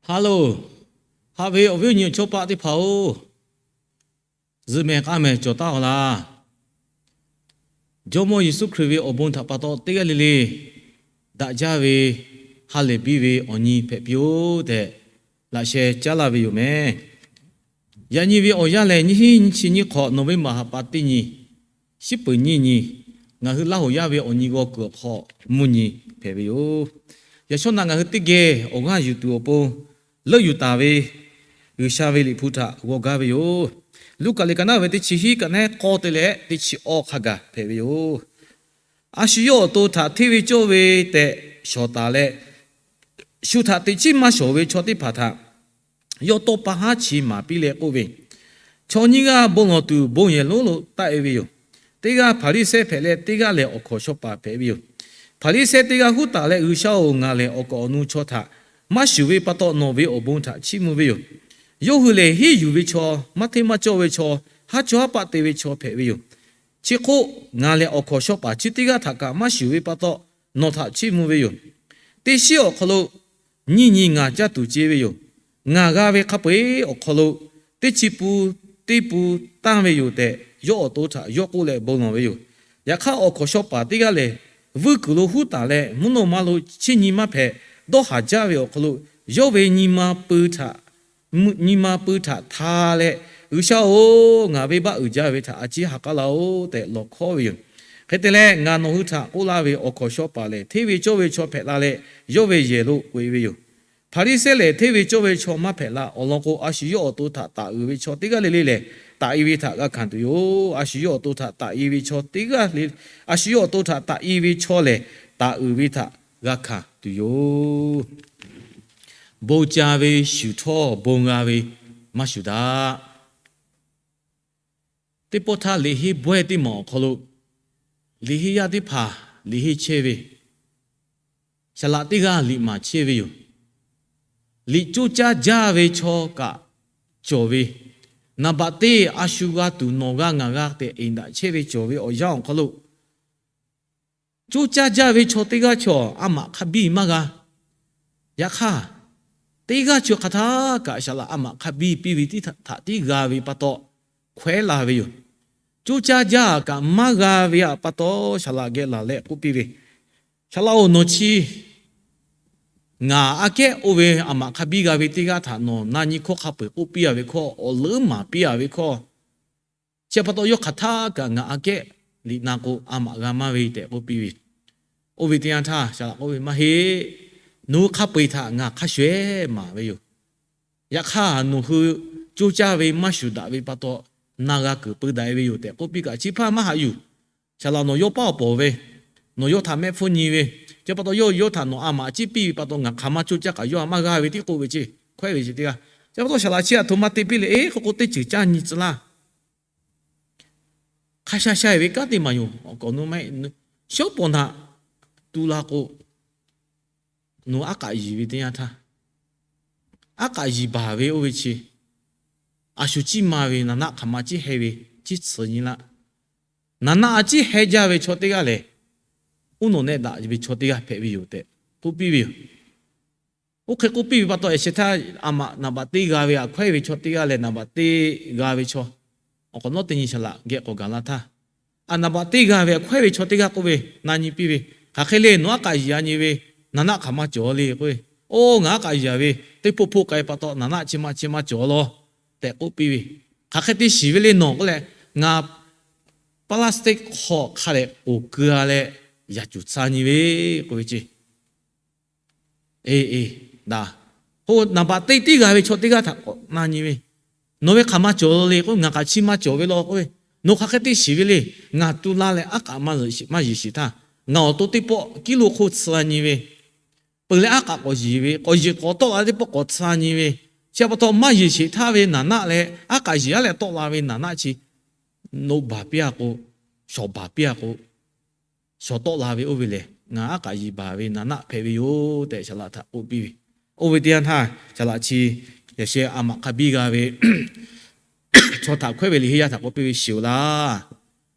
Hello, haꞈ ve awˬ viˉ awˬ nyi awˬ chawˇ paˆ teˇ hpaˍ-oˬ, zuhꞈ mehˍ k'a mehˍ cawˬ taˉ-aw laˇ. Jawˇmawˇ Yeˍsuˆ Hkriꞈ ve awˬ bon htaꞈ pa taw teˇ g'aˇ le le daꞈ jaˇ ve, ha lehˬ biˇ ve awˬ nyi hpehꞈ piˇ-oˆ tehꞈ, laꞈ sheh caˉ laˇ ve yoˬ mehˍ. Yaꞈ nyi ve awˬ yanˇ lehˬ, nyiˇ hinˉ nyiˇ chi nyiˇ hk'awꞈ November ha pa teˇ nyi, shiˉ peuˍ nyiˇ nyi, ngaˬ hui Laˇ hoˍ yaˇ ve awˬ nyi g'aw kuiˬ awˬ hk'aw mvuhˇ nyi hpehꞈ ve yoˬ. Yaꞈ shawˉ naꞈ ngaˬ hui teˇ geh awˬ g'aˇ yuˬ tuˬ awˬ pon, leuˆ yuˬ taˍ ve G'uiˬsha ve Liꞈ hpu htaꞈ g'aw gaˇ ve yoˬ. Luˉkaꞈ liꞈ ka naˉ ve teˇ chi hiˉ kaꞈ nehˉ k'awˇ te leh teˇ chi awˇ hk'a gaˬ hpehꞈ ve yoˬ. A shu yawˇ awˬ to htaꞈ hteˇ ve cawˇ ve tehꞈ shawˍ taˍ leh, shu htaꞈ teꞈ chiˉ maˇ shawˍ ve chaw teˇ hpaˍ htaꞈ yawˇ tawˇ pa haˉ chi maˍ piˇ leh k'oˆ ve, Chaw nyiˇ g'aˇ bon lawˬ tuˬ bon yehˬ lonˉ lo taˆ-e ve yoˬ. Teˇ g'aˇ Hpaˍriˍsehˇ hpehꞈ leh, teˇ g'aˇ lehˬ awˬ hkawnˍ shaw paˍ hpehꞈ ve yoˬ. Hpaˍriˍsehˇ teˇ g'aˇ huˉ taˍ leh, G'uiˬsha-oˬ, ngaˬ lehˬ awˬ kaˍ awˬ nu chaw htaꞈ maˇ shuˍ ve pa taw, nawˬ ve awˬ bon htaꞈ chiˇ mvuh ve yoˬ. Yawˇ hui lehˬ, henˇ yuˬ ve chaw, maˇ hteˇ maˇ cawˇ ve chaw, haˉ chawˇ haˉ paˆ te ve chaw hpehꞈ ve yoˬ. Chi hk'oˆ ngaˬ lehˬ awˬ hkawnˍ shaw paˍ chi teˇ g'aˇ htaꞈ kaꞈ maˇ shuˍ ve pa taw, nawˬ htaꞈ chiˇ mvuh ve yoˬ. Teˇ shiˉ awˬ hk'aw lo nyiˇ nyi ngaˬ caˇ tuˬ ce ve yoˬ. Ngaˬ g'a ve hk'a peu-eˬ awˬ hk'aw lo teˇ chi pun teˇ pun tanˇ ve yoˬ tehꞈ, yawˇ awˬ to htaꞈ yawˇ k'oˆ leh bon lawˬ ve yoˬ. Yaꞈ hk'aˇ, awˬ hkawnˍ shaw paˍ teˇ g'aˇ lehˬ, vuiˇ kuiˬ lo huˉ taˍ leh, mvuhˇ naw ma lo chiˇ nyi maˇ hpehꞈ, dawˇ haˍ jaˇ ve awˬ hk'aw lo, yawˇ ve nyi ma pui htaꞈ mvuhˇ nyi ma pui htaꞈ hta leh, G'uiˬsha-oˬ, ngaˬ venˇbaˆ uiˍ jaˇ ve htaꞈ a ciˉ ha k'aˉ laˇ-oˆ tehꞈ lawˬ hkawˉ ve yoˬ. Hk'e te leh, ngaˬ nawˬ hui htaꞈ k'oˆ laˇ ve, awˬ hkawnˍ shaw paˍ lehˬ, hteˇ ve cawˇ ve chaw hpehꞈ la leh, yawˇ ve yehˬ lo k'oꞈ-e ve yoˬ. Hpaˍriˍsehˇ lehˬ, hteˇ ve cawˇ ve chaw maˇ hpehꞈ la. Awˬ lawn k'o, a shu yawˇ awˬ to htaꞈ taˍ uiˍ ve chaw teˇ g'aˇ le le lehˬ, taˍ-e ve htaꞈ g'a hkanˍ tuˬ yoˬ. A shu yawˇ awˬ to htaꞈ taˍ-e ve chaw teˇ g'aˇ le, a shu yawˇ awˬ to htaꞈ taˍ-e ve chaw lehˬ, taˍ uiˍ ve htaꞈ g'a hkanˍ tuˬ yoˬ. Bon ca ve shuˍ htawˇ, bon g'a ve maˇ shuˍ daꞈ. Teˇ pawˆ htaˇ, liꞈ henˇ bawehˇ teˇ maˬ awˬ hk'aw lo, liꞈ henˇ yaˇ teˇ hpaˍ liꞈ henˇ chehˇ ve, saˍ laꞈ teˇ g'aˇ liꞈ maˍ chehˇ ve yoˬ. Liꞈ coˇ caˇ jaˇ ve chaw kaꞈ cawˬ ve, naˍ baꞈ teˇ a shu g'a tuˬ nawˬ g'a ngaˬ g'a tehꞈ eˍ daꞈ chehˇ ve cawˬ ve awˬ yanˇ awˬ hk'aw lo, coˇ caˇ jaˇ ve chaw teˇ g'aˇ chaw a maꞈ hk'a biˇ maˇ g'a. Yaꞈ hk'aˇ, teˇ g'aˇ chaw hk'aˬ htaˇ kaꞈ saˍ laꞈ a maꞈ hk'a biˇ piˇ ve tiˉ htaꞈ tiˉ g'a ve pa taw, hkawehˉ la ve yoˬ. Coˇ caˇ jaˇ kaꞈ maˇ g'a ve pa taw, saˍ laꞈ geh laˬ leh k'oˆ piˇ ve, Saˍ laꞈ-oˬ, nawˬ chi ngaˬ aꞈ kehˉ oˇ ve a maꞈ hk'a biˇ g'a ve teˇ g'aˇ htaꞈ nawˬ na nyi hkawˇ hk'a peu-eˬ k'oˆ piˇ-a ve hkawˇ, awˬ leuˉ maˍ piˇ-a ve hkawˇ, chi pa taw yawˇ hk'aˬ htaˇ kaꞈ ngaˬ aꞈ kehˉ liꞈ na k'o, a maꞈ g'a maˇ ve tehꞈ k'oˆ piˇ ve. Oˇ ve teˇ yanˇ htaˇ, saˍ laꞈ k'oˆ ve, Maˇ heˆ. Nawˬ hui hk'a peu-eˬ htaꞈ ngaˬ hk'a shuˍ-ehˉ maˍ ve yoˬ. Yaꞈ hk'aˇ, nawˬ hui coˇ caˇ ve maˇ shuˍ daꞈ ve pa taw, na g'a kuiˬ peu daꞈ-e ve yoˬ tehꞈ k'oˆ piˇ kaꞈ, chi hpaˇ maˇ haꞈ yuˬ. Saˍ laꞈ nawˬ yawˇ paˉ awˬ pawˍ ve, nawˬ yawˇ htaꞈ mehˆ hpfuhˇ nyi ve, chi pa taw yawˇ yawˇ htaꞈ nawˬ a maꞈ ciˉ piˇ ve pa taw, ngaˬ hk'aˬ ma coˇ caˇ kaꞈ yawˇ a maˇ g'a ve tiˉ k'oˆ ve ceˇ, hkawehˉ ve ceˇ teˇ g'aˇ. Chi pa taw saˍ laꞈ chi aˬ htoꞈ ma te piˇ leh, Eˬ, hk'aw k'o teˇ ceuˬ caˇ nyi tcuh laˇ. Hk'a sha sha-e ve kanˉ teˇ maˬ yoˬ. Awˬ kawꞈ nu ma, shawˉ pawˍ htaꞈ tu la k'o, nawˬ aˉ k'aꞈ yiˍ ve teˇ yanˇ htaˇ, aˉ k'aꞈ yiˍ baˬ ve oˇ ve chi, a shu ciˉ ma ve naˍ naˆ hk'aˬ ma ciˉ heh ve, ciˉ tsuhꞈ nyi laˇ. Naˍ naˆ a ciˉ heh jaˇ ve chaw teˇ g'aˇ lehˬ, uˉ nawꞈ nehˆ daꞈ ve chaw teˇ g'aˇ hpehꞈ ve yoˬ tehꞈ k'oˆ piˇ ve yoˬ. Oˇ hk'e k'oˆ piˇ ve pa taw, eˬ sheh htaˇ a maꞈ naˍ baꞈ teˇ g'a ve aꞈ hkawehˉ ve chaw teˇ g'aˇ leh naˍ baꞈ teˇ g'a ve chaw, awˬ k'awꞈ nawˉ teˇ nyi saˍ laꞈ geh k'awꞈ gaˬ la htaˇ, a naˍ baꞈ teˇ g'a ve aꞈ hkawehˉ ve chaw teˇ g'aˇ k'oˆ ve, Na nyi piˇ ve, Hk'aˬ hk'e le, nawˬ aˉ k'aꞈ yiˍ a nyi ve, naˍ naˆ hk'aˬ ma cawˬ le k'oˆ ve. Oˇ, ngaˬ aˉ k'aꞈ yiˍ a ve, teˇ hpoˆ hpoˆ k'ai pa taw naˍ naˆ chi ma chi ma cawˬ law tehꞈ k'oˆ piˇ ve. Hk'aˬ hk'e te shiˍ ve le nawˬ k'oˆ leh, ngaˬ plastic hk'aw hk'a leh k'oˍ keu-a leh yaꞈ cuˬ tcuh nyi ve k'oˆ ve ceˇ. Eˬ eˬ, daꞈ. K'o, naˍ baꞈ teˇ tiˉ g'a ve chaw teˇ g'aˇ htaꞈ k'awꞈ na nyi ve, Nawˬ ve hk'aˬ ma cawˬ le k'oˆ, ngaˬ kaꞈ chi ma cawˬ ve law k'oˆ ve. Nawˬ hk'aˬ hk'e te shiˍ ve le. Ngaˬ tu la leh aˉ k'aꞈ maˇ yiˍ shiˍ htaˇ, ngaˬ awˬ to teˇ pawˆ kiˇ lo hk'oˆ tcuh nyi ve, peuˬ leh aˉ k'aꞈ k'awꞈ yiˍ ve, k'awꞈ yiˍ k'awꞈ tawˆ la teˇ pawˆ k'awꞈ tcuh nyi ve, chi pa taw maˇ yiˍ sheˍ htaˇ ve naˍ naˆ leh aˉ k'aꞈ yiˍ aˉ leh tawˆ la ve naˍ naˆ chi, noˆ baˬ piˇ-a k'o, shawˍ baˬ piˇ-a k'o, shawˍ tawˆ la ve oˇ ve lehˬ, ngaˬ aˉ k'aꞈ yiˍ baˬ ve naˍ naˆ hpehꞈ ve yoˬ tehꞈ saˍ laꞈ htaꞈ k'oˆ piˇ ve. Oˇ ve teˇ yanˇ htaˇ, saˍ laꞈ chi yaꞈ sheh a maꞈ hk'a biˇ g'a ve chaw htaꞈ hkawehˉ ve liꞈ henˇ yaˇ htaꞈ k'oˆ piˇ ve, Shiˍ-oˬ laˇ.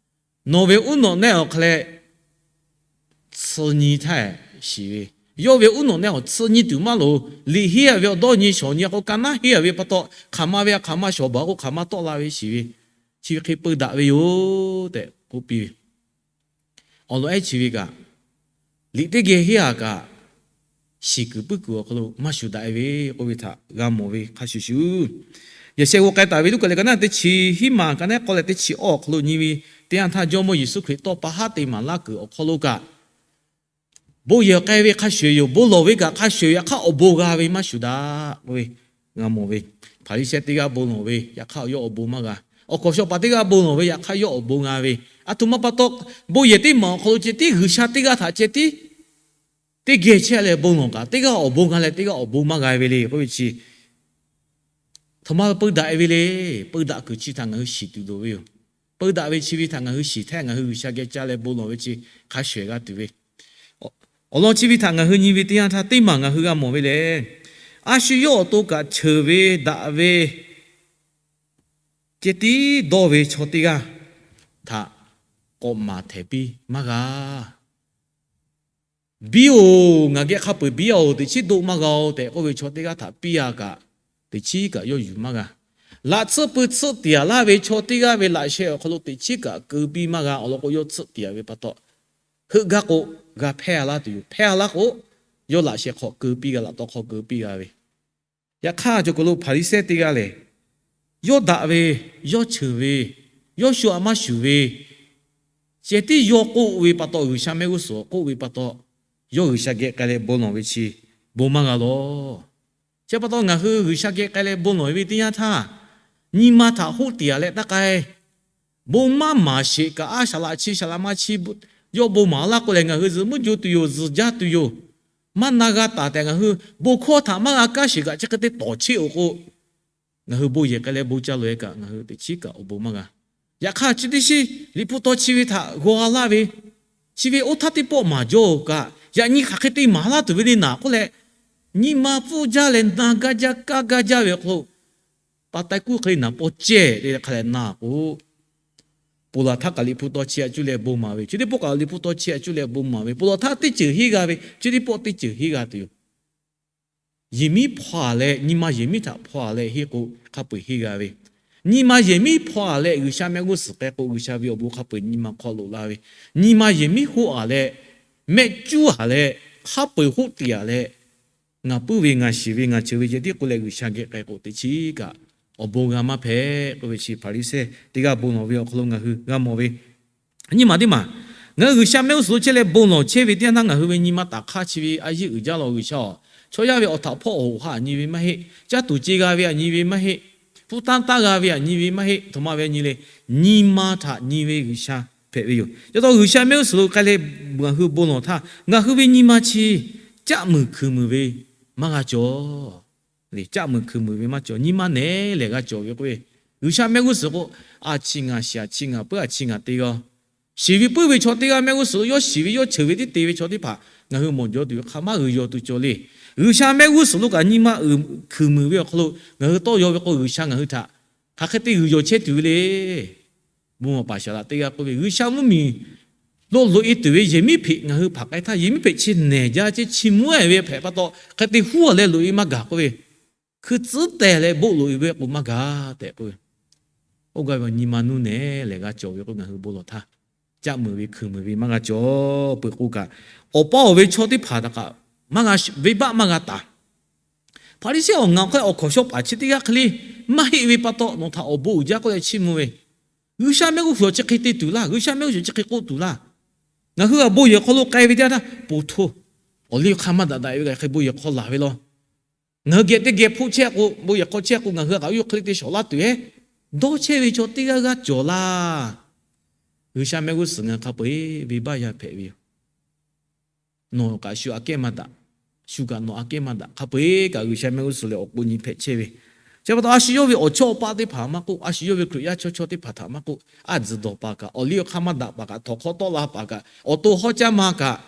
Nawˬ ve uˉ nawꞈ nehˆ awˬ hk'aw leh tsuh nyi htaˇ shiˍ ve, Yawˇ ve uˉ nawꞈ neh awˬ tsuhˇ nyiˇ tuˬ maˇ loˍ. Liꞈ henˇ a ve awˬ dawˇ nyi shawˍ nyi k'o, ka naˉ henˇ a ve pa taw, hk'aˬ ma ve a hk'aˬ ma shawˍ baˬ k'o, hk'aˬ ma tawˆ la ve shiˍ ve, chi ve hk'e peu daꞈ ve yoˬ tehꞈ k'oˆ piˇ ve. Awˬ lawn ehˉ chi ve kaꞈ, liꞈ teˇ geh henˇ a kaꞈ, shiˍ kuiˬ puiˉ kuiˬ awˬ hk'aw lo maˇ shuˍ daꞈ e ve k'oˆ ve htaꞈ g'a mawˬ ve hk'a shuˍ shuˍ, yehˬ sheh g'aw k'ai taˍ ve Luˉkaꞈ lehˬ ka naˉ teˇ chi hiˉ maˬ ka naˉ k'awˇ leh teˇ chi awˇ awˬ hk'aw lo nyi ve teˇ yanˇ htaˇ, Jawˇmawˇ Yeˍsuˆ Hkriꞈ tawˇ pa haˉ te maˍ laˇ kuiˬ awˬ hk'aw lo kaꞈ, bon yehˬ k'ai ve hk'a shuˍ yoˬ. Bon lawˬ ve kaꞈ hk'a shuˍ, yaꞈ hk'aˇ awˬ bon g'a ve maˇ shuˍ daꞈ k'oˆ ve g'a mawˬ ve. Hpaˍriˍsehˇ teˇ g'aˇ bon lawˬ ve, yaꞈ hk'aˇ yawˇ awˬ bon maˇ g'a. Awˬ hkawnˍ shaw paˍ teˇ g'aˇ bon lawˬ ve, yaꞈ hk'aˇ yawˇ awˬ bon g'a ve. Aˬ htoꞈ ma pa taw, bon yehˬ teˇ maˬ awˬ hk'aw lo ceh tiˉ G'uiˬsha teˇ g'aˇ htaꞈ ceh tiˉ teˇ geh chehˇ leh bon lawˬ kaꞈ, teˇ g'aˇ awˬ bon g'a leh teˇ g'aˇ awˬ bon maˇ g'a ve le k'oˆ ve chi, aˬ htoꞈ ma peu daꞈ e ve le. Peu daꞈ kuiˬ chi htaꞈ ngaˬ hui shiˍ tuˬ loˍ ve yoˬ. Peu daꞈ ve chi ve htaꞈ ngaˬ hui shiˍ htaˇ, ngaˬ hui G'uiˬsha geh ca leh bon lawˬ ve chi hk'a shawˍ g'a tuˬ ve. Awˬ lawn chi ve htaꞈ ngaˬ hui nyi ve teˇ yanˇ htaˇ, teˇ maˬ ngaˬ hui g'a mawˬ ve lehˬ, a shu yawˇ awˬ to kaꞈ cheuˬ ve daꞈ ve ceh tiˉ dawˇ ve chaw teˇ g'aˇ htaꞈ k'awꞈ maˍ htehˍ piˇ maˇ g'a. Biˇ oˬ, ngaˬ geh hk'a peu-eˬ biˇ a oˬ, teꞈ chiˉ doˆ maˇ g'a oˬ tehꞈ k'oˆ ve chaw teˇ g'aˇ htaꞈ piˇ a kaꞈ, teꞈ chiˉ kaꞈ yawˇ yuˬ maˇ g'a. Laꞈ tsuhˇ pui tsuhˆ tiˍ a laˇ ve chaw teˇ g'aˇ ve laꞈ sheh awˬ hk'aw lo teꞈ chiˉ kaꞈ keu piˇ maˇ g'a. Awˬ lawn k'o, yawˇ tsuhˆ tiˍ a ve pa taw, heuˆ gaˇ k'o g'a hpehˇ a laˇ tuˬ yoˬ. Hpehˇ a laˇ k'o, yawˇ laꞈ sheh hk'aw keu piˇ g'a, laꞈ taw hk'aw keu piˇ g'a ve. Yaꞈ hk'aˇ, cawˬ k'o lo Hpaˍriˍsehˇ teˇ g'aˇ lehˬ, yawˇ daꞈ ve, yawˇ cheuˬ ve, yawˇ shu aꞈ maˇ shuˍ ve, ceh tiˉ yawˇ k'oˆ ve pa taw, G'uiˬsha mehˆ g'uˇ suhˍ k'oˆ ve pa taw, yawˇ G'uiˬsha geh k'ai leh bon lawˬ ve chi bon maˇ g'a lawˬ. Chi pa taw, ngaˬ hui G'uiˬsha geh k'ai leh bon lawˬ ve teˇ yanˇ htaˇ, nyi ma htaꞈ hoˆ tiˍ a leh taˇ k'ai. Bon maˇ maˍ sheˍ kaꞈ, a shaˍ laꞈ chi shaˍ laꞈ ma chi yawˇ bon maˍ laˇ k'o lehˬ, ngaˬ hui zuhꞈ muiˉ jo tuˬ yoˬ, zuhꞈ jaˇ tuˬ yoˬ. Maˇ na g'a taˍ tehꞈ ngaˬ hui bon hkawˇ htaꞈ maˇ g'a kaˇ sheˍ kaꞈ, chi hk'e te tawˍ cheˆ-oˬ k'o, ngaˬ hui bon yehˬ k'ai leh bon ca loꞈ-e kaꞈ, ngaˬ hui teꞈ chiˉ kaꞈ awˬ bon maˇ g'a. Yaꞈ hk'aˇ, chi teˇ shiˉ liꞈ hpu taw chi ve htaꞈ g'aw g'a laˇ ve, chi ve oˇ htaˇ teˇ pawˆ maˍ jaw-oˬ kaꞈ, yaꞈ nyi hk'aˬ hk'e te maˍ laˇ tuˬ ve le naˍ k'oˆ leh, nyi ma pfuhˇ jaˇ leh na gaˇ jaˇ kaˇ gaˇ jaˇ ve awˬ hk'aw lo, pa taiˉ kuˉ hk'e le naˍ paw cehˇ te leh hk'a leh na k'o, ponˬ laˬ htaˇ kaꞈ liꞈ hpu taw chi aꞈ cuˇ leh bon maˍ ve, chi teˇ pawˆ kaꞈ liꞈ hpu taw chi aꞈ cuˇ leh bon maˍ ve, ponˬ laˬ htaˇ teˇ ceuˬ henˇ g'a ve, chi teˇ pawˆ teˇ ceuˬ henˇ g'a tuˬ yoˬ. Yehˬ miˉ hpaw-a leh, nyi ma yehˬ miˉ htaꞈ hpaw-a leh henˇ k'o, hk'a peu-eˬ henˇ g'a ve. Nyi ma yehˬ miˉ hpaw-a leh G'uiˬsha mehˆ g'uˇ suhˍ k'ai k'o, G'uiˬsha ve awˬ bon hk'a peu-eˬ nyi ma hk'aw loꞈ la ve. Nyi ma yehˬ miˉ hoˆ-a leh, mehˆ cuˉ-a leh, hk'a peu-eˬ hoˆ tiˍ-a leh, ngaˬ puiˉ ve, ngaˬ shiˍ ve, ngaˬ cheuˬ ve ceh tiˉ k'oˆ leh G'uiˬsha geh k'ai k'o, teꞈ chiˉ kaꞈ awˬ bon g'a maˇ hpehꞈ k'oˆ ve chi Hpaˍriˍsehˇ teˇ g'aˇ bon lawˬ ve awˬ hk'aw lo ngaˬ hui g'a mawˬ ve. Nyi ma teˇ maˬ, ngaˬ hui G'uiˬsha mehˆ g'uˇ suhˍ lo chehˇ leh bon lawˬ chehˇ ve teˇ yanˇ htaˇ, ngaˬ hui ve nyi ma taˍ hk'aˇ chi ve a yeˇ uiˍ jaˇ lawˬ G'uiˬsha-oˬ. Chaw yaˇ ve awˬ htaꞈ hpawˇ awˬ hoꞈ ha aꞈ nyi ve maˇ heˆ. Caˇ tuˬ ce g'a ve aꞈ nyi ve maˇ heˆ. Hpu tanˇ taˇ g'a ve aꞈ nyi ve maˇ heˆ. Htoꞈ ma ve aꞈ nyi le, nyi ma htaꞈ nyi ve G'uiˬsha hpehꞈ ve yoˬ. Ca taw G'uiˬsha mehˆ g'uˇ suhˍ lo k'ai leh ngaˬ hui bon lawˬ htaˇ, ngaˬ hui ve nyi ma chi caˆ muiˬ hkuiˬ muiˬ ve maˇ g'a cawˬ. Caˆ muiˬ hkuiˬ muiˬ ve maˇ cawˬ. Nyi ma nehˬ lehˬ g'a cawˬ ve k'o, G'uiˬsha mehˆ g'uˇ suhˍ k'o, a chi ngaˬ shiˍ, a chi ngaˬ puiˉ, a chi ngaˬ te g'a. Shiˍ ve puiˉ ve chaw teˇ g'aˇ mehˆ g'uˇ suhˍ lo yawˇ shiˍ ve yawˇ cheuˬ ve tiˉ te ve chaw teˇ hpaˍ ngaˬ hui mawˬ jaw tuˬ yoˬ. Hk'aˬ maˇ g'uiˬ yawˬ tuˬ cawˬ le. G'uiˬsha mehˆ g'uˇ suhˍ lo kaꞈ nyi ma uiˍ hkuiˬ muiˬ ve awˬ hk'aw lo ngaˬ hui tawˇ yaw ve k'o, G'uiˬsha ngaˬ hui htaꞈ hk'aˬ hk'e te g'uiˬ yawˬ chehˇ tuˬ ve le. Bon lawˬ paˍ shaˍ laꞈ teˇ g'aˇ k'oˆ ve, G'uiˬsha mvuhˇmiˬ lo loꞈ-e tuˬ ve yehˬ miˉ hpeꞈ ngaˬ hui hpaˍ k'ai htaˇ, yehˬ miˉ hpeꞈ chi nehˬ jaˇ ceˇ, chi mvuhˇ-e ve hpehꞈ pa taw, hk'e te huˉ-a leh loꞈ-e maˇ gaˬ k'oˆ ve, hkui tcuhˉ tehˬ leh boˆ loꞈ-e ve k'o maˇ gaˬ tehꞈ k'oˆ ve. Oˇ gaˇ ve nyi ma nuˇ nehˬ lehˬ g'a cawˬ ve k'o, ngaˬ hui bon lawˬ htaˇ caˆ muiˬ ve hkuiˬ muiˬ ve maˇ g'a cawˬ peuˬ k'o kaꞈ, awˬ pa awˬ ve chaw teˇ hpaˍ htaꞈ kaꞈ maˇ g'a, venˇbaˆ maˇ g'a taˍ. Hpaˍriˍsehˇ awˬ ngaˬ hk'e awˬ hkawnˍ shaw paˍ chi teˇ g'aˇ hk'e le maˇ heˆ ve pa taw, nawˬ htaꞈ awˬ bon uiˍ jaˇ k'oˆ leh chiˇ mvuh ve, G'uiˬsha mehˆ g'uˇ suhˍ chi hk'e te tuˬ laˇ, G'uiˬsha mehˆ g'uˇ suhˍ chi hk'e k'oˆ tuˬ laˇ. Ngaˬ hui a bon yehˬ hk'aw lo k'ai ve teˇ yanˇ htaˇ, poˬ htoˇ, awˬ liˇ hk'aˇ maˇ daꞈ daꞈ ve kaꞈ hk'e bon yehˬ hk'aw laˬ ve law. Ngaˬ hui geh teˇ geh hpoˆ chehˇ k'o, bon yehˬ hk'aw chehˇ k'o, ngaˬ hui kaꞈ yawˇ hk'e le te shawˍ laˇ tuˬ-e, dawˇ chehˇ ve chaw teˇ g'aˇ g'aˇ cawˬ laˇ. G'uiˬsha mehˆ g'uˇ suhˍ ngaˬ hui hk'a peu-eˬ venˇbaˆ yaˇ hpehꞈ ve yoˬ. Nawˬ kaꞈ shu aꞈ kehˉ maˇ daꞈ, shu kaꞈ nawˬ aꞈ kehˉ maˇ daꞈ, hk'a peu-eˬ kaꞈ G'uiˬsha mehˆ g'uˇ suhˍ lehˬ awˬ k'o nyi hpehꞈ chehˇ ve. Chi pa taw a shu yawˇ ve awˬ chawˇ awˬ paˆ teˇ hpaˍ maˇ k'oˆ, a shu yawˇ ve Hkriꞈ yaˇ chaw chaw teˇ hpaˍ htaꞈ maˇ k'oˆ, a tzuhˬ dawˬ paˍ kaꞈ, awˬ liˇ awˬ hk'aˇ maˇ daꞈ paˍ kaꞈ, htawnˍ hk'aw tawˆ la paˍ kaꞈ, awˬ to hawˉ caˇ ma kaꞈ,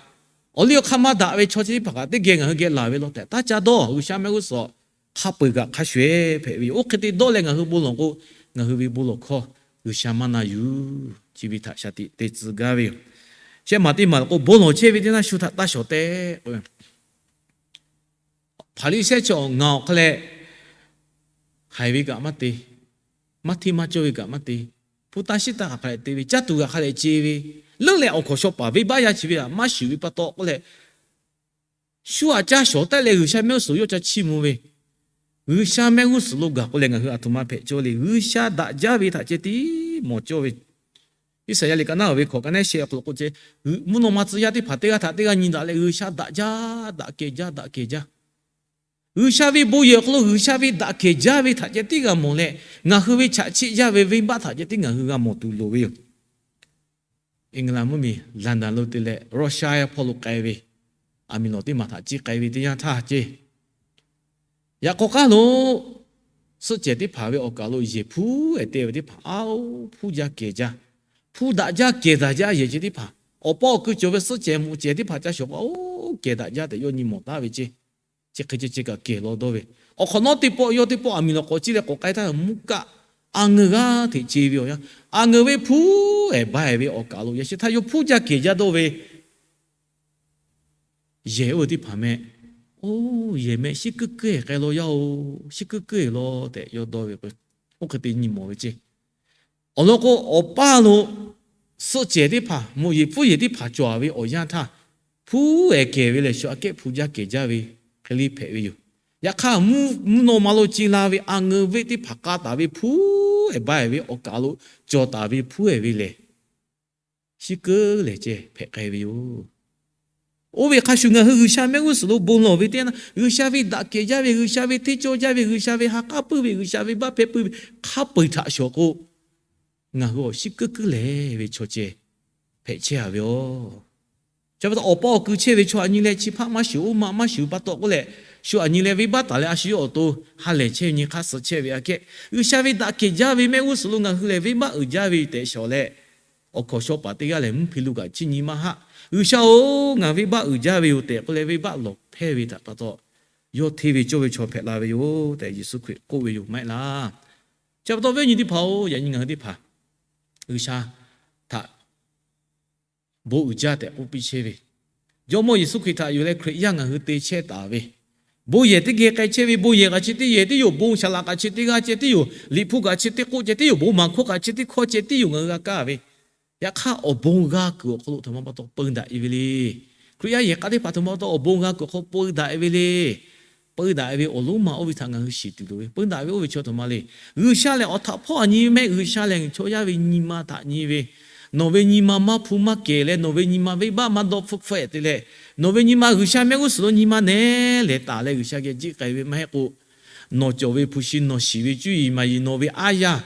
awˬ liˇ awˬ hk'aˇ maˇ daꞈ ve chaw chi teˇ hpaˍ kaꞈ teˇ geh ngaˬ hui geh laˬ ve law tehꞈ taˇ ca dawˇ. G'uiˬsha mehˆ g'uˇ suhˍ hk'a peu-eˬ kaꞈ hk'a shuˍ-eˬ hpehꞈ ve yoˬ. Oˇ hk'e te dawˇ leh ngaˬ hui bon lawˬ k'o, ngaˬ hui ve bon lawˬ hkawˇ G'uiˬsha maˇ na yuˬ. Chi ve htaꞈ shaˍ tiꞈ te tcuh gaˇ ve yoˬ. Shehˆ maˬ teˇ maˬ k'o, bon lawˬ chehˇ ve teˇ naˇ shu htaꞈ taˇ shawˍ tehꞈ k'o, Hpaˍriˍsehˇ chaw ngaˬ awˬ hk'aw leh haiˬ ve kaꞈ maˇ te, maˇ hteˇ maˇ cawˇ ve kaꞈ maˇ te, hpu taˇ shiˉ taˇ hk'aˬ hk'a leh te ve, caˇ tuˬ kaꞈ hk'a leh ce ve, leuˉ leh awˬ hkawnˍ shaw paˍ venˇbaˆ yaˇ chi ve htaꞈ maˇ shuˍ ve pa taw k'oˆ leh, shu aꞈ caˇ shawˍ taˉ leh G'uiˬsha mehˆ g'uˇ suhˍ lo yawˇ ca chiˇ mvuh ve, G'uiˬsha mehˆ g'uˇ suhˍ lo gaˬ k'oˆ leh ngaˬ hui aˬ htoꞈ ma hpehꞈ cawˇ le. G'uiˬsha daꞈ jaˇ ve htaꞈ ceh tiˉ mawˬ cawˇ ve. Iˉsaˍyaˆ liꞈ ka naˉ ve hkawꞈ ka naˉ shehˆ awˬ hk'aw lo k'oˆ ce, mvuhˇ naw ma tcuh yaˇ teˇ hpaˍ teˇ g'aˇ htaꞈ teˇ g'aˇ nyi daꞈ leh G'uiˬsha daꞈ jaˇ, daꞈ kehˬ jaˇ, daꞈ kehˬ jaˇ. G'uiˬsha ve bon yehˬ awˬ hk'aw lo G'uiˬsha ve daꞈ kehˬ jaˇ ve htaꞈ ceh tiˉ g'a mawˬ leh, ngaˬ hui ve chaꞈ cheˆ jaˇ ve venˇbaˆ htaꞈ ceh tiˉ ngaˬ hui g'a mawˬ tuˬ loˍ ve yoˬ. England mvuhˇmiˬ London lo te leh Russia hpawˇ lo k'ai ve, aˬ miˍ lawˬ teˇ maˬ htaꞈ ciˇ k'ai ve teˇ yanˇ htaˇ ce, yaꞈ k'aw k'aˉ lo suhˆ cehˬ teˇ hpaˍ ve awˬ kaˬ lo yehˬ hpuˉ ehˍ te ve teˇ hpaˍ, aoˬ, hpuˉ jaˇ kehˬ jaˇ, hpuˉ daꞈ jaˇ kehˬ daꞈ jaˇ yehˬ ceh teˇ hpaˍ, awˬ pa awˬ kui cawˬ ve suhˆ cehˬ mvuhꞈ cehˬ teˇ hpaˍ ca shawˍ k'o, aoˬ, kehˬ daꞈ jaˇ tehꞈ yawˇ nyi mawˬ taˉ ve ce. Chi hk'e ceh ceh kaꞈ kehˬ law dawˇ ve, awˬ hk'awꞈ nawˉ teˇ pawˆ yawˇ teˇ pawˆ aˬ miˍ lawˬ k'awꞈ ciˇ leh k'awꞈ k'ai htaˇ mvuhˇ kaˆ, aˬ ngeuˬ g'aˇ hteꞈ ce ve awˬ yanˇ, aˬ ngeuˬ ve hpuˉ ehˍ ba ehˍ ve awˬ kaˬ lo yaꞈ sheh htaˇ yawˇ hpuˉ jaˇ kehˬ jaˇ dawˇ ve, yehˬ oˇ ve teˇ hpaˍ meh, oˇ, yehˬ meh shiˉ kuiˉ kuiˉ ehˍ k'ai law yaˇ oˬ, shiˉ kuiˉ kuiˉ ehˍ law tehꞈ yawˇ dawˇ ve k'o, oˇ hk'e te nyi mawˬ ve ce. Awˬ lawn k'o, awˬ paˇ lo suhˆ cehˬ teˇ hpaˍ, mvuhꞈ yehˬ hpuˉ yehˬ teˇ hpaˍ cawˬ ve awˬ yanˇ htaˇ, hpuˉ ehˍ kehˬ ve lehˬ shu aꞈ kehˉ hpu jaˇ kehˬ jaˇ ve hk'e le hpehꞈ ve yoˬ. Yaꞈ hk'aˇ, mvuhˇ naw ma lo ce la ve aˬ ngeuˬ venˇ teˇ hpaˍ k'a taˍ ve hpuˉ ehˍ ba ehˍ ve awˬ kaˬ lo cawˬ taˍ ve hpuˉ ehˍ ve lehˬ, shiˉ kuiˉ lehˬ ceh hpehꞈ k'ai ve yoˬ. Oˇ ve hk'a shuˍ ngaˬ hui G'uiˬsha mehˆ g'uˇ suhˍ lo bon lawˬ ve teˇ yanˇ, G'uiˬsha ve daꞈ kehˬ jaˇ ve, G'uiˬsha ve hteˇ cawˇ jaˇ ve, G'uiˬsha ve ha k'aˉ puiˇ ve, G'uiˬsha ve baˆ hpehˇ puiˇ ve hk'a peu-eˬ htaꞈ shawˍ k'o, ngaˬ hui awˬ shiˉ kuiˉ kuiˉ lehˬ ve chaw ceh hpehꞈ chehˇ a ve yoˬ. Chi pa taw awˬ pa awˬ kui chehˇ ve chaw aˬ nyi leh chi hpaˇ maˇ shuˍ, oˇ ma maˇ shuˍ pa taw k'oˆ leh, shu aˬ nyi leh venˇbaˆ taˍ leh a shu yawˇ awˬ to ha lehˬ chehˇ ve nyi hk'aˇ suh chehˇ ve aꞈ kehˉ, G'uiˬsha ve daꞈ kehˬ jaˇ ve mehˆ g'uˇ suhˍ lo ngaˬ hui lehˬ venˇbaˆ uiˍ jaˇ ve tehꞈ shawˍ leh, awˬ hkawnˍ shaw paˍ teˇ g'aˇ lehˬ mvuhˇ hpe lo kaꞈ chiˇ nyi maˇ haˆ. G'uiˬsha-oˬ, ngaˬ venˇbaˆ uiˍ jaˇ ve yoˬ tehꞈ k'oˆ leh venˇbaˆ lawˬ hpehˇ ve htaꞈ pa taw, yawˇ hteˇ ve cawˇ ve chaw hpehꞈ la ve yoˬ tehꞈ Yeˍsuˆ Hkriꞈ k'oˆ ve yoˬ maˇ heˆ laˇ. Chi pa taw viˉ awˬ nyi teˇ hpaˍ-oˬ, yaꞈ nyi ngaˬ hui teˇ hpaˍ G'uiˬsha htaꞈ bon uiˍ jaˇ tehꞈ k'oˆ piˇ chehˇ ve, Jawˇmawˇ Yeˍsuˆ Hkriꞈ htaꞈ yuˬ leh Hkriꞈ yaˇ ngaˬ hui te chehˇ taˍ ve, bon yehˬ teˇ geh k'ai chehˇ ve, bon yehˬ kaꞈ chi teˇ yehˬ tiˉ yoˬ, bon saˍ laꞈ kaꞈ chi teˇ g'aˇ ceh tiˉ yoˬ, liꞈ hpu kaꞈ chi teˇ k'oˆ ceh tiˉ yoˬ, bon maˍ hkawˇ kaꞈ chi teˇ hkawˇ ceh tiˉ yoˬ, ngaˬ hui g'a kaˇ ve. Yaꞈ hk'aˇ, awˬ bon g'a kuiˬ awˬ hk'aw lo htaꞈ ma pa taw peu daꞈ e ve le. Hkriꞈ yaˇ yehˬ k'a teˇ hpaˍ htaꞈ ma pa taw awˬ bon g'a kuiˬ awˬ hk'aw peu daꞈ e ve le. Peu daꞈ e ve awˬ lonˉ ma oˇ ve htaꞈ ngaˬ hui shiˍ tuˬ loˍ ve, peu daꞈ ve oˇ ve chaw htaꞈ ma le. G'uiˬsha lehˬ awˬ htaꞈ hpawˇ aꞈ nyi ve mehˆ, G'uiˬsha lehˬ chaw yaˇ ve nyi ma htaꞈ nyi ve, nawˬ ve nyi ma maˇ hpu maˇ kehˬ leh, nawˬ ve nyi ma venˇbaˆ maˇ dawˇ hpfuhˆ hpfuhˆ te leh, nawˬ ve nyi ma G'uiˬsha mehˆ g'uˇ suhˍ lo nyi ma nehˉ lehˬ taˍ leh G'uiˬsha geh jiˆ k'ai ve maˇ heˆ k'o, nawˬ cawˬ ve hpu shi nawˬ shiˍ ve cuˇ yiˍ maˍ yiˍ nawˬ ve aˉ yaˇ,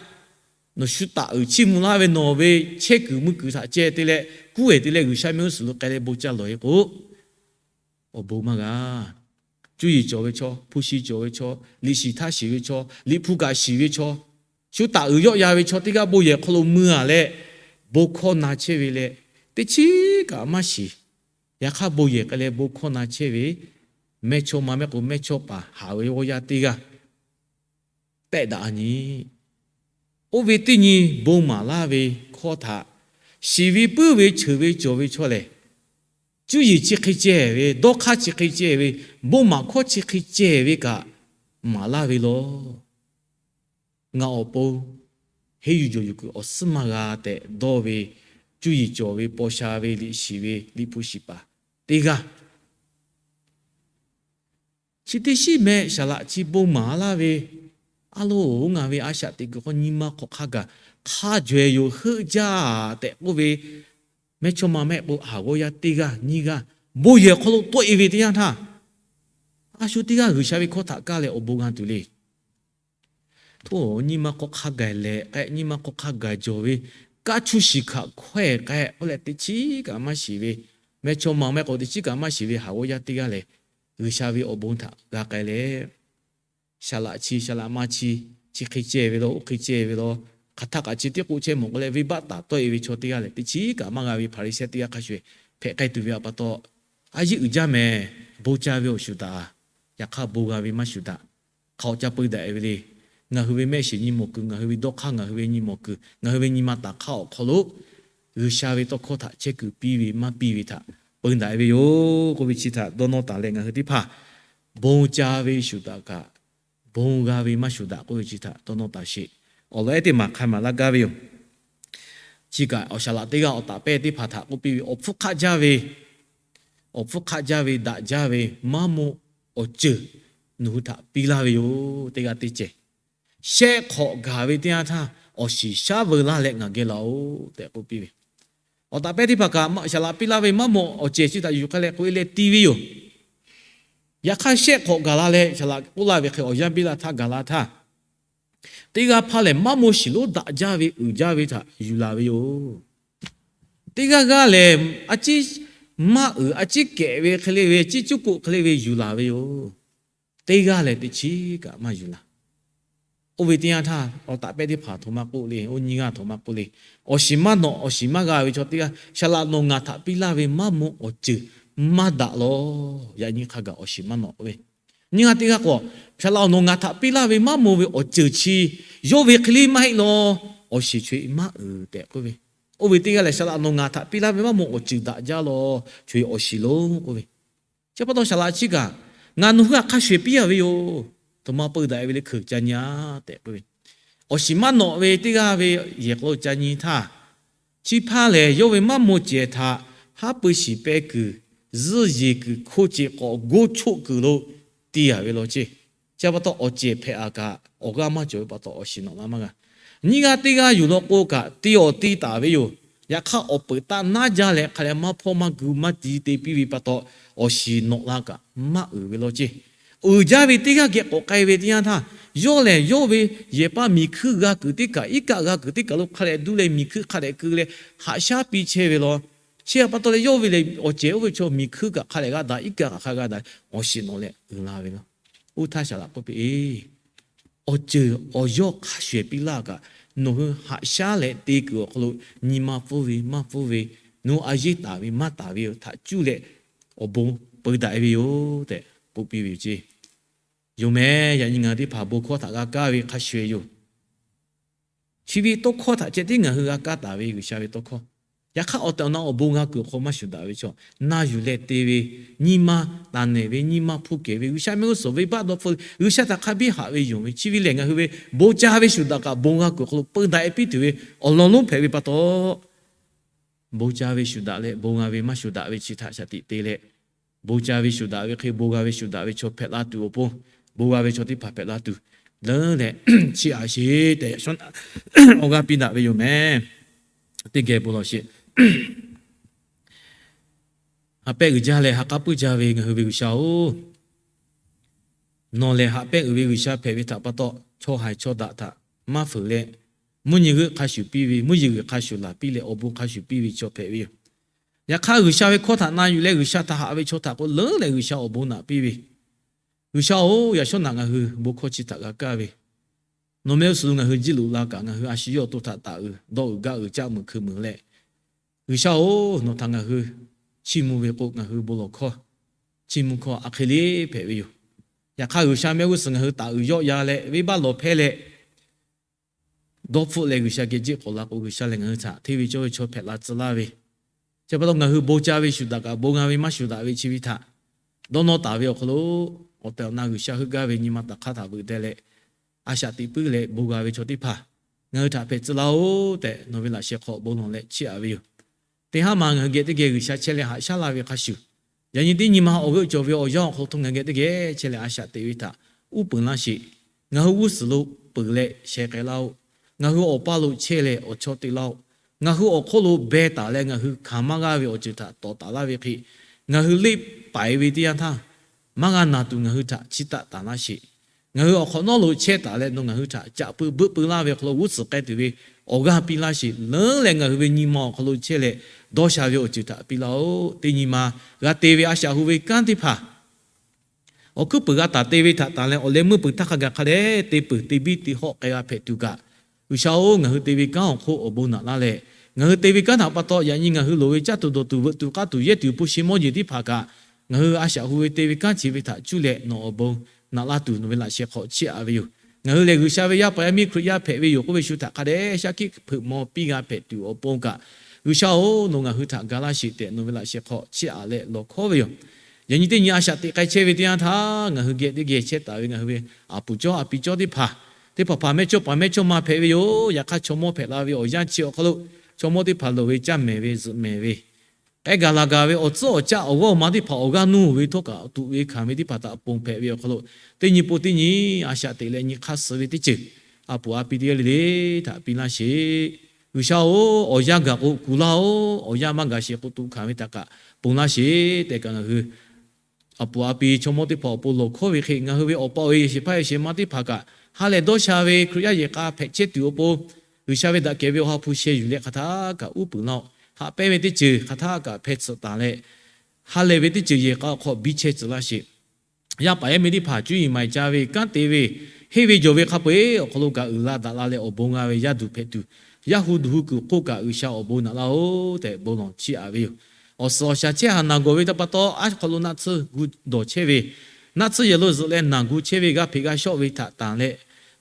nawˬ shu taꞈ uiˍ chiˇ mvuh laˇ ve nawˬ ve chehˇ kuiˬ mui kuiˬ htaꞈ ceh te leh kuˉ ehˍ te leh G'uiˬsha mehˆ g'uˇ suhˍ lo k'ai leh bon caˇ lawˬ e k'o, awˬ bon maˇ g'a. Cuˇ yiˍ cawˬ ve chaw, hpu shi cawˬ ve chaw, liꞈ shiˍ htaˇ shiˍ ve chaw, liꞈ hpu kaꞈ shiˍ ve chaw, shu taꞈ uiˍ yawˆ yan ve chaw teˇ g'aˇ bon yehˬ hk'aw lo mui a leh, bon hkawˇ na chehˇ ve leh, teˇ chiˉ kaꞈ maˇ shiˍ. Yaꞈ hk'aˇ, bon yehˬ k'ai leh bon hkawˇ na chehˇ ve, mehˇ chawˇ ma mehˆ k'o mehˇ chawˇ paˍ haˍ ve g'awˇ yaˇ teˇ g'aˇ tehˆ daꞈ a nyi. Oˇ ve teˇ nyi bon maˍ laˇ ve hkawˇ htaꞈ shiˍ ve puiˉ ve cheuˬ ve cawˬ ve chaw lehˬ, cuˇ yiˍ chi hk'e ceh ve, dawˇ hk'aˇ chi hk'e ceh ve, bon maˍ hkawˇ chi hk'e ceh ve kaꞈ maˍ laˇ ve law. Ngaˬ awˬ pon henˇ yuˬ jawˬ yuˬ kuiˬ awˬ suhˉ maˇ g'a tehꞈ dawˇ ve, cuˇ yiˍ cawˬ ve, paw sha ve, liꞈ shiˍ ve, liꞈ hpu shiˍ paˍ teˇ g'aˇ, chi teˇ shiˉ meh saˍ laꞈ chi bon maˍ laˇ ve, a loˬ, ngaˬ ve a shaꞈ teꞈ kuiˬ hk'aw nyi ma hk'awꞈ hk'a gaˬ hk'a jaweh yoˬ heuˆ jaˇ tehꞈ k'oˆ ve, mehˇ chawˇ ma mehˆ k'o haˍ g'awˇ yaˇ teˇ g'aˇ nyiˇ g'aˇ bon yehˬ hk'aw lo tawˆ e ve teˇ yanˇ htaˇ, a shu teˇ g'aˇ G'uiˬsha ve hkawˇ htaꞈ kaˇ leh awˬ bon g'a tuˬ le. Htawˇ, nyi ma hk'aw hk'a gaˬ lehꞈ k'ai, nyi ma hk'aw hk'a gaˬ jawˬ ve, kaˇ chuˇ shiˍ hkaꞈ hkawehˇ k'ai k'oˆ leh teˇ chiˉ kaꞈ maˇ shiˍ ve, mehˇ chawˇ ma mehˆ k'o teˇ chiˉ kaꞈ maˇ shiˍ ve haˍ g'awˇ yaˇ teˇ g'aˇ lehˬ, G'uiˬsha ve awˬ bon htaꞈ g'a k'ai leh, saˍ laꞈ chi saˍ laꞈ ma chi, chi hk'e ceh ve law, oˇ hk'e ceh ve law, hk'aˬ htaˇ kaꞈ chi teˇ k'oˆ chehˇ mawˬ k'oˆ leh venˇbaˆ taˍ tawˆ e ve chaw teˇ g'aˇ lehˬ, teˇ chiˉ kaꞈ maˇ g'a ve Hpaˍriˍsehˇ teˇ g'aˇ hk'a shuˍ hpehꞈ k'ai tuˬ ve a pa taw, a yeˇ uiˍ jaˇ mehˍ. Bon ca ve awˬ shuˍ daꞈ, yaꞈ hk'aˇ bon g'a ve maˇ shuˍ daꞈ. Hk'a awˬ ca peu daꞈ e ve le. Ngaˬ hui ve mehˆ shiˍ nyi mawˬ kuiˬ, ngaˬ hui ve dawˇ hk'aˇ, ngaˬ hui ve nyi mawˬ kuiˬ, ngaˬ hui ve nyi ma taˍ hk'aˇ awˬ hk'aw lo G'uiˬsha ve tawˇ hkawˇ htaꞈ chehˇ kuiˬ piˇ ve maˇ piˇ ve htaꞈ peu daꞈ e ve yoˬ k'oˆ ve chi htaꞈ dawˇ nawˇ taˍ leh ngaˬ hui teˇ hpaˍ bon ca ve shuˍ daꞈ kaꞈ, bon g'a ve maˇ shuˍ daꞈ k'oˆ ve chi htaꞈ dawˇ nawˇ taˍ sheˍ. Awˬ lawn ehˉ teˇ maˬ hk'a maˍ laˇ gaˇ ve yoˬ. Chi kaꞈ awˬ shaˍ laꞈ teˇ g'aˇ awˬ taˍ pehˇ teˇ hpaˍ htaꞈ k'oˆ piˇ ve, awˬ hpfuhˇ hk'aˆ jaˇ ve, awˬ hpfuhˇ hk'aˆ jaˇ ve daꞈ jaˇ ve maˇ moˆ awˬ ceuˬ nawˬ hui htaꞈ piˇ laˇ ve yoˬ. Teˇ g'aˇ teˇ cehˬ shehˆ hk'awꞈ gaˬ ve teˇ yanˇ htaˇ, awˬ shiˍ shaˉ veu laˇ leh ngaˬ geh laˬ-oꞈ tehꞈ k'oˆ piˇ ve. Awˬ taˍ pehˇ teˇ hpaˍ kaꞈ shaˍ laꞈ piˇ laˇ ve maˇ moˆ awˬ cehˬ chi htaꞈ yuˬ k'ai leh k'oꞈ e leh ti ve yoˬ. Yaꞈ hk'aˇ shehˆ hk'awꞈ gaˬ la leh shaˍ laꞈ k'oˆ laˇ ve hk'e awˬ yanˇ biˇ laˇ htaˇ gaˬ la htaˇ, teˇ g'aˇ hpaˇ lehˬ maˇ moˇ shiˍ lonˉ daꞈ jaˇ ve uiˍ jaˇ ve htaꞈ yuˬ laˬ ve yoˬ. Teˇ g'aˇ g'aˇ lehˬ a ciˉ maˇ uiˍ, a ciˉ kehꞈ ve hk'e le ve, a ciˉ cuˉ koꞈ hk'e le ve yuˬ laˬ ve yoˬ. Teˇ g'aˇ lehˬ teˇ chiˉ kaꞈ maˇ yuˬ laˬ. Oˇ ve teˇ yanˇ htaˇ awˬ taˍ pehˇ teˇ hpaˍ htoꞈ ma k'oˆ le, oˇ nyiˇ g'aˇ htoꞈ ma k'oˆ le, awˬ shiˍ maˇ nawꞈ, awˬ shiˍ maˇ g'a ve chaw teˇ g'aˇ, shaˍ laꞈ nawˬ ngaˬ htaꞈ piˇ laˇ ve maˇ moˆ awˬ ceuˬ maˇ daꞈ lawˬ. Yaꞈ nyi hk'a gaˬ awˬ shiˍ maˇ nawꞈ k'oˆ ve. Nyiˇ g'aˇ teˇ g'aˇ k'o, shaˍ laꞈ nawˬ ngaˬ htaꞈ piˇ laˇ ve maˇ moˆ ve awˬ ceuˬ chi yawˇ ve hk'e le maˇ heˆ lawˬ. Awˬ shiˍ cho e maˇ uiˍ tehꞈ k'oˆ ve. Oˇ ve teˇ g'aˇ lehˬ shaˍ laꞈ nawˬ ngaˬ htaꞈ piˇ laˇ ve maˇ moˆ awˬ ceuˬ daꞈ jaˇ lawˬ, cho e awˬ shiˍ lonˉ k'oˆ ve. Chi pa taw shaˍ laꞈ chi kaꞈ, ngaˬ nawˬ hui htaꞈ hk'a shuˍ eˬ piˇ a ve yoˬ. Htoꞈ ma peu daꞈ ve le hkeuꞈ ca nyi a tehꞈ k'oˆ ve. Awˬ shiˍ maˇ nawꞈ ve teˇ g'aˇ ve yehˬ hk'aw lo ca nyi htaˇ, chi hpaˇ lehˬ yawˇ ve maˇ moˆ cehˬ htaꞈ haˉ pui shiˍ peh kuiˬ, zuhˇ yeˬ kuiˬ, hko ceꞈ k'awꞈ goˇ choˆ kuiˬ lo ti a ve law ceˇ. Chi pa taw awˬ cehˬ hpehꞈ a kaꞈ awˬ g'aˇ maˇ cawˬ ve pa taw awˬ shiˍ nawꞈ la maˇ g'a. Nyiˇ g'aˇ teˇ g'aˇ yuˬ law k'o kaꞈ te awˬ te taˍ ve yoˬ. Yaꞈ hk'aˇ awˬ peuˬ taˆ naˉ jaˇ leh hk'a leh maˇ hpawˇ maˇ gu maˇ ti te piˇ ve pa taw, awˬ shiˍ nawꞈ la kaꞈ maˇ uiˍ ve law ceˇ. Uiˍ jaˇ ve teˇ g'aˇ geh k'awꞈ k'ai ve teˇ yanˇ htaˇ, yawˇ lehˬ yawˇ ve yehˬ paˇ miˬ hkuiˇ g'a kuiˬ teˇ kaꞈ, iˉ kaˆ g'a kuiˬ teˇ kaꞈ lo hk'a leh duˇ leh miˬ hkuiˇ hk'a dehꞈ keu leh haꞈ shaˉ piˇ chehˇ ve law. Chi pa taw leh yawˇ ve lehˬ awˬ cehˬ oˇ ve chaw miˬ hkuiˇ kaꞈ hk'a leh g'a daꞈ, iˉ kaˆ kaꞈ hk'a g'a daꞈ, awˬ shiˍ nawꞈ leh uiˍ la ve law. Oˇ htaˇ shaˍ laꞈ k'oˆ piˇ e, awˬ ceuˬ awˬ yawˇ hk'a shuˍ eˬ piˇ laˇ kaꞈ, nawˬ hui haꞈ shaˉ leh te kuiˬ awˬ hk'aw lo nyi ma pfuhˇ ve maˇ pfuhˇ ve, nawˬ hui a yeˇ taˍ ve maˇ taˍ ve htaꞈ cuˇ leh awˬ bon peu daꞈ e ve yoˬ tehꞈ k'oˆ piˇ ve yoˬ ceˇ. Yoˬ meh, yaꞈ nyi ngaˬ hui teˇ hpaˍ bon hkawˇ htaꞈ g'a kaˇ ve hk'a shuˍ eˬ yoˬ. Chi ve tawˇ hkawˇ htaꞈ ceh tiˉ ngaˬ hui g'a kaˇ taˍ ve G'uiˬsha ve tawˇ hkawˇ. Yaꞈ hk'aˇ awˬ tehˬ awˬ na awˬ bon g'a kuiˬ awˬ hk'aw maˇ shuˍ daꞈ ve chaw, na yuˬ leh te ve, nyi ma taˍ nehˬ ve, nyi ma hpu kehˬ ve, G'uiˬsha mehˆ g'uˇ suhˍ venˇbaˆ dawˇ hpfuhˆ ve, G'uiˬsha htaꞈ hk'a biˇ haꞈ ve yonˍ ve, chi ve lehˬ ngaˬ hui ve bon ca ve shuˍ daꞈ kaꞈ bon g'a kuiˬ awˬ hk'aw lo peu daꞈ e piˇ tuˬ ve awˬ lawn lonˉ hpehꞈ ve pa taw, bon ca ve shuˍ daꞈ leh bon g'a ve maˇ shuˍ daꞈ ve chi htaꞈ shaˍ tiꞈ te leh, bon ca ve shuˍ daꞈ ve hk'e bon g'a ve shuˍ daꞈ ve chaw hpehꞈ la tuˬ awˬ pon, bon g'a ve chaw teˇ hpaˍ hpehꞈ la tuˬ, leuˉ leh chiˇ aꞈ sheˍ tehꞈ awˬ g'aˇ piˇ daꞈ ve yoˬ meh. Teˇ geh bon lawˬ sheˍ. Ha pehˆ uiˍ jaˇ leh ha k'aˉ puiˉ jaˇ ve ngaˬ hui ve G'uiˬsha-oˬ, nawˬ lehˬ haꞈ pehˆ uiˍ ve G'uiˬsha hpehꞈ ve htaꞈ pa taw, chaw haiˬ chaw daꞈ htaꞈ maˇ fuiˍ leh, mvuhˇ nyi g'euˆ hk'a shuˍ piˇ ve, mvuhˇ yeˬ g'uiˬ hk'a shuˍ laˬ piˇ leh awˬ bon hk'a shuˍ piˇ ve chaw hpehꞈ ve yoˬ. Yaꞈ hk'aˇ G'uiˬsha ve hkawˇ htaꞈ na yuˬ leh G'uiˬsha htaꞈ haꞈ ve chaw htaꞈ k'o leuˉ leh G'uiˬsha awˬ bon naꞈ piˇ ve, G'uiˬsha-oˬ, yaꞈ shawˉ naꞈ ngaˬ hui bon hkawˇ chi htaꞈ g'a kaˇ ve, nawˬ mehˆ g'uˇ suhˍ lo ngaˬ hui jiˇ loꞈ la kaꞈ ngaˬ hui a shu yawˇ awˬ to htaꞈ taˍ uiˍ dawˇ uiˍ gaˇ uiˍ caˆ meuˍ hkui meuˍ leh, G'uiˬsha-oˬ, nawˬ htaꞈ ngaˬ hui chiˇ mvuh ve k'o ngaˬ hui bon lawˬ hkawˇ, chiˇ mvuh hkawˇ a hk'e le hpehꞈ ve yoˬ. Yaꞈ hk'aˇ G'uiˬsha mehˆ g'uˇ suhˍ ngaˬ hui taˍ uiˍ yawˆ ya leh venˇbaˆ lawˬ hpehˇ leh dawˇ hpfuhˆ leh G'uiˬsha geh jiˆ k'awꞈ la k'o, G'uiˬsha lehˬ ngaˬ hui htaꞈ hteˇ ve cawˇ ve chaw hpehꞈ la tcuh laˇ ve, chi pa taw ngaˬ hui bon ca ve shuˍ daꞈ kaꞈ bon g'a ve maˇ shuˍ daꞈ ve chi ve htaꞈ dawˇ nawˇ taˍ ve awˬ hk'aw lo, awˬ tehˬ awˬ na G'uiˬsha heuˆ gaˇ ve nyi ma taˍ hk'aˇ htaꞈ veuꞈ deh leh, a shaꞈ teꞈ puiˉ leh bon g'a ve chaw teˇ hpaˍ ngaˬ hui htaꞈ hpehꞈ tcuh laˇ-oˬ tehꞈ nawˬ ve laꞈ sheh hk'aw bon lawˬ leh chiˇ aꞈ ve yoˬ. Teˇ haˉ ma ngaˬ hui geh teˇ geh G'uiˬsha chehˇ leh haꞈ shaˉ laˇ ve hk'a shuˍ, yaꞈ nyi teˇ nyi ma awˬ g'euˆ cawˬ ve awˬ yanˇ awˬ hk'aw lo htawˇ ngaˬ hui geh teˇ geh chehˇ leh a shaꞈ teꞈ ve htaꞈ uˉ peunˍ laˇ sheˍ. Ngaˬ hui g'uˇ suhˍ lo peuˬ leh sheh k'ai laˇ-oˆ. Ngaˬ hui awˬ paˇ lo chehˇ leh awˬ chawˇ te laˇ-oˆ. Ngaˬ hui awˬ hk'oˆ lo beh taˍ leh ngaˬ hui hkanˍ maˇ g'aˇ ve awˬ ceuˬ htaꞈ tawˍ taˍ laˇ ve hk'e, ngaˬ hui leˇ paiˍ ve teˇ yanˇ htaˇ, maˇ g'a naˬ tuˬ ngaˬ hui htaꞈ chiˇ taˆ taˍ laˇ sheˍ. Ngaˬ hui awˬ hk'awꞈ nawˉ lo chehˇ taˍ leh nawˬ ngaˬ hui htaꞈ caꞈ pui beuˆ pui laˇ ve awˬ hk'aw lo g'uˇ suhˍ k'ai tuˬ ve awˬ g'aˇ piˇ laˇ sheˍ. Leuˉ leh ngaˬ hui ve nyi ma awˬ hk'aw lo chehˇ leh dawˇ sha ve awˬ ceuˬ htaꞈ piˇ laˇ-oˆ. Teˇ nyi ma g'a te ve a shaꞈ hu ve kanˉ teˇ hpaˍ awˬ hkuiˉ puiˍ g'a taˍ te ve htaꞈ tanˬ leh awˬ leh meuˇ peuˬ htaˇ hk'a gaˬ hk'a dehꞈ te peuˬ te biˇ te hawˆ k'ai g'a hpehꞈ tuˬ kaꞈ, G'uiˬsha-oˬ, ngaˬ hui te ve kanˉ awˬ hk'oˆ awˬ bon naꞈ laˇ leh, ngaˬ hui te ve kanˉ htaꞈ pa taw yaꞈ nyi ngaˬ hui loˍ ve caˇ tuˬ dawˬ tuˬ veuꞈ tuˬ k'aˇ tuˬ yehˇ tuˬ hpu shi mawˇ jeˬ teˇ hpaˍ kaꞈ, ngaˬ hui a shaꞈ hu ve te ve kanˉ chi ve htaꞈ cuˇ leh nawˬ awˬ bon naꞈ laˇ tuˬ nawˬ ve laꞈ sheh hk'aw chiˇ aꞈ ve yoˬ. Ngaˬ hui lehˬ G'uiˬsha ve yaˇ paˍ yaˇ miˇ Hkriꞈ yaˇ hpehꞈ ve yoˬ k'oˆ ve shu htaꞈ hk'a dehꞈ shaˉ hkiˆ hpeuꞈ maw piˇ g'a hpehꞈ tuˬ awˬ pon kaꞈ, G'uiˬsha-oˬ, nawˬ ngaˬ hui htaꞈ ga laˇ sheˍ tehꞈ nawˬ ve laꞈ sheh hk'aw chiˇ aꞈ leh lawˬ hkawˉ ve yoˬ. Yaꞈ nyi teˇ nyi a shaꞈ teꞈ k'ai chehˇ ve teˇ yanˇ htaˇ, ngaˬ hui geh teˇ geh chehˇ taˍ ve ngaˬ hui ve aˬ puˍ cawˇ a pi cawˇ teˇ hpaˍ, teˇ hpaˍ hpaˍ mehˇchawˇ paˍ mehˇchawˇma hpehꞈ ve yoˬ. Yaꞈ hk'aˇ, chaw mawˇ hpehꞈ la ve awˬ yanˇ chi awˬ hk'aw lo, chaw mawˇ teˇ hpaˍ loˍ ve caˇ mehˍ ve zuhꞈ mehˍ ve, k'ai gaˬ laˬ gaˬ ve awˬ tcuhˉ awˬ caˆ awˬ g'awˇ ma teˇ hpaˍ awˬ g'aˇ nuˇ ve htawˇ kaꞈ tuꞈ ve hkanˍ ve teˇ hpaˍ htaꞈ ponˬ hpehꞈ ve awˬ hk'aw lo, teˇ nyi pon teˇ nyi a shaꞈ teꞈ leh nyi hk'aˇ suh ve teˇ ceuˬ, a puˍ a pi teˇ g'aˇ le le htaꞈ piˇ laˇ sheˍ. G'uiˬsha-oˬ, awˬ yanˇ gaˬ k'o kuˬ laˇ-oˬ, awˬ yanˇ maˇ gaˬ sheˍ k'o tuꞈ hkanˍ ve htaꞈ kaꞈ ponˬ laˇ sheˍ tehꞈ kaꞈ, ngaˬ hui a puˍ a pi chaw mawˇ teˇ hpaˍ awˬ pon lawˬ hkawˉ ve hk'e, ngaˬ hui ve awˬ pa awˬ e yehˬ shehˍ hpaˇ yehˬ shehˍ ma teˇ hpaˍ kaꞈ ha lehˬ dawˇ sha ve Hkriꞈ yaˇ yehˬ k'a hpehꞈ chehˇ tuˬ awˬ pon, G'uiˬsha ve daꞈ kehˬ ve awˬ ha hpu sheh yuˬ leh hk'aˬ htaˇ kaꞈ uˉ peunˍ laˇ-oˬ. Haꞈ pehnˇ ve teˇ ceuˬ hk'aˬ htaˇ kaꞈ hpeh tsuhꞈ taˍ leh, ha lehˬ ve teˇ ceuˬ yehˬ k'a awˬ hk'aw biˇ chehˇ tcuh laˇ sheˍ. Yaˇ paˍ yaˇ miˇ teˇ hpaˍ cuˇ yiˍ maiˍ ca ve, kanˉ te ve, henˇ ve jawˬ ve hk'a peu-eˬ awˬ hk'aw lo kaꞈ uiˍ la daꞈ la leh awˬ bon g'a ve yaˇ duˬ hpehꞈ tuˬ, yaˇ hu duˬ hu kuiˬ hk'oˆ kaꞈ G'uiˬsha awˬ bon naꞈ laˇ-oˬ tehꞈ bon lawˬ chiˇ aꞈ ve yoˬ. Awˬ suhˍ awˬ shaˍ chehˇ haˍ naˬ gawˬ ve htaꞈ pa taw, aˉ hk'aw lo naˆ tsuhˇ gu dawˬ chehˇ ve, naˆ tsuhˇ yehˬ lo zuhꞈ leh naˬ gu chehˇ ve g'aˇ hpeꞈ g'aˇ shawˆ ve htaꞈ tanˬ leh,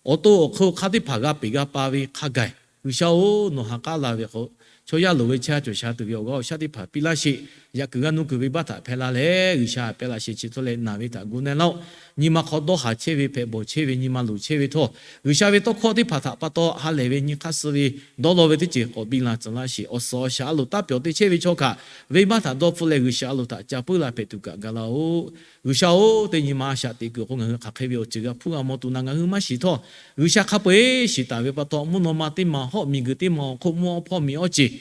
awˬ to awˬ hk'aw hk'aˇ teˇ hpaˍ g'a peꞈ g'a pa ve hk'a gaˬ, G'uiˬsha-oˬ, nawˬ ha k'aˉ la ve k'o, chaw yaˇ loˍ ve chaˇ cawˬ sha tuˬ ve awˬ g'aˇ awˬ shaˉ teˇ hpaˍ piˇ laˇ sheˍ. Yaꞈ kuiˬ g'aˇ nuˇ kuiˬ venˇbaˆ htaꞈ hpehˇ laˇ leh, G'uiˬsha hpehˇ laˇ sheˍ chi htaˇ leh naˬ ve htaꞈ gu na laˇ-oˆ. Nyi ma hk'aw dawˇ haˍ chehˇ ve, hpehꞈ bawˬ chehˇ ve, nyi ma luˬ chehˇ ve htawˇ, G'uiˬsha ve tawˇ hkawˇ teˇ hpaˍ htaꞈ pa taw ha lehˬ ve nyi hk'aˇ suh ve dawˇ law ve teˇ ceuˬ k'awꞈ biˇ la tcuh laˇ sheˍ. Awˬ suhˍ awˬ shaˍ a loˍ taˇ pyawˬ te chehˇ ve chaw kaꞈ, venˇbaˆ htaꞈ dawˇ hpfuhˆ leh G'uiˬsha a loˍ htaꞈ ca puiˉ la hpehꞈ tuˬ kaꞈ ga laˇ-oˆ. G'uiˬsha-oˬ, teˇ nyi ma a shaꞈ teꞈ kuiˬ awˬ hk'aw ngaˬ hui hk'aˬ hk'e ve awˬ ceuˬ g'a hpuˇ g'a maw tuˬ na ngaˬ hui maˇ shiˍ htawˇ, G'uiˬsha hk'a peu-eˬ shiˍ taˍ ve pa taw, mvuhˇ naw ma teˇ ma awˬ hk'oˆ mvuhˇ awˉ hpawˇ miˬ awˇ ceˬ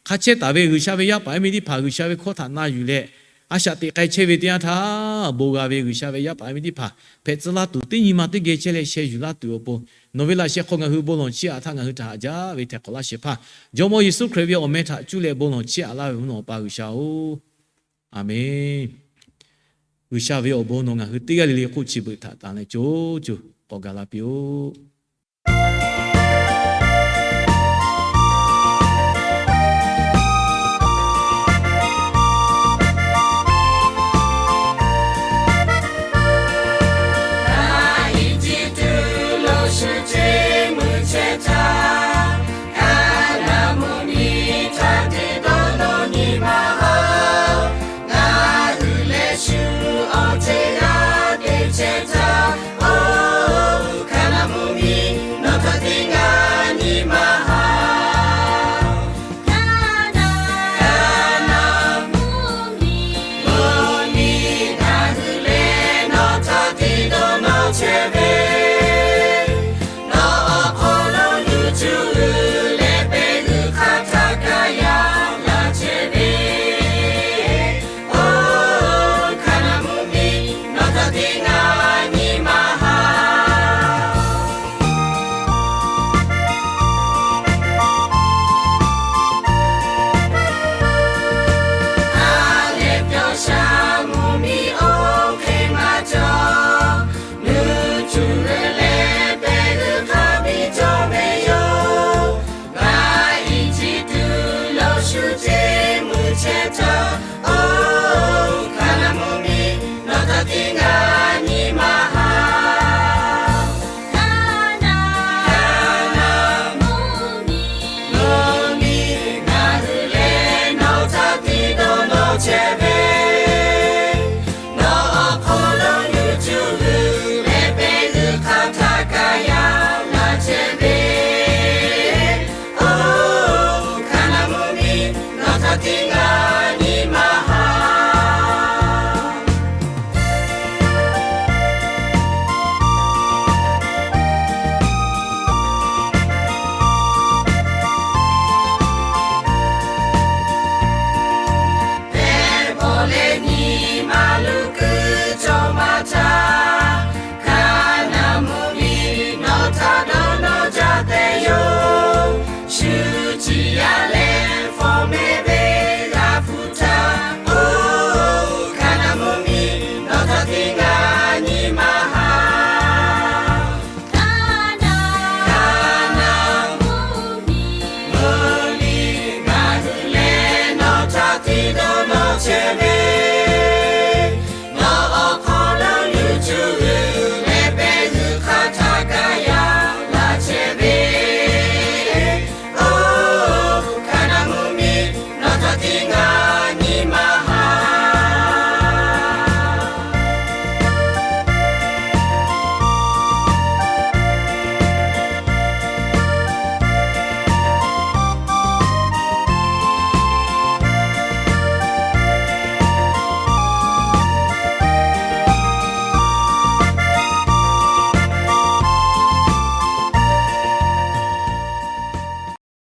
hk'a chehˇ taˍ ve G'uiˬsha ve yaˇ paˍ yaˇ miˇ teˇ hpaˍ G'uiˬsha ve hkawˇ htaꞈ na yuˬ leh, a shaꞈ teꞈ k'ai chehˇ ve teˇ yanˇ htaˇ, bon g'a ve G'uiˬsha ve yaˇ paˍ yaˇ miˇ teˇ hpaˍ hpehꞈ tcuh laˇ tuˬ, teˇ nyi ma teˇ geh chehˇ leh sheh yuˬ laˇ tuˬ awˬ pon, nawˬ ve laꞈ sheh hk'aw ngaˬ hui bon lawˬ chiˇ aꞈ htaˇ ngaˬ hui htaꞈ haꞈ jaˇ ve hteh hk'awꞈ laˇ shehˍ hpaˇ Jawˇmawˇ Yeˍsuˆ Hkriꞈ ve awˬ meh htaꞈ cuˇ leh bon lawˬ chiˇ aꞈ laˇ ve mvuhˇ naw Awˬ pa G'uiˬsha-oˬ, Aˍmenˬ. G'uiˬsha ve awˬ bon nawˬ ngaˬ hui teˇ g'aˇ le le hk'oˆ chi beuꞈ htaꞈ tanˬ leh co co k'awꞈ gaˬ la piˇ-oˆ.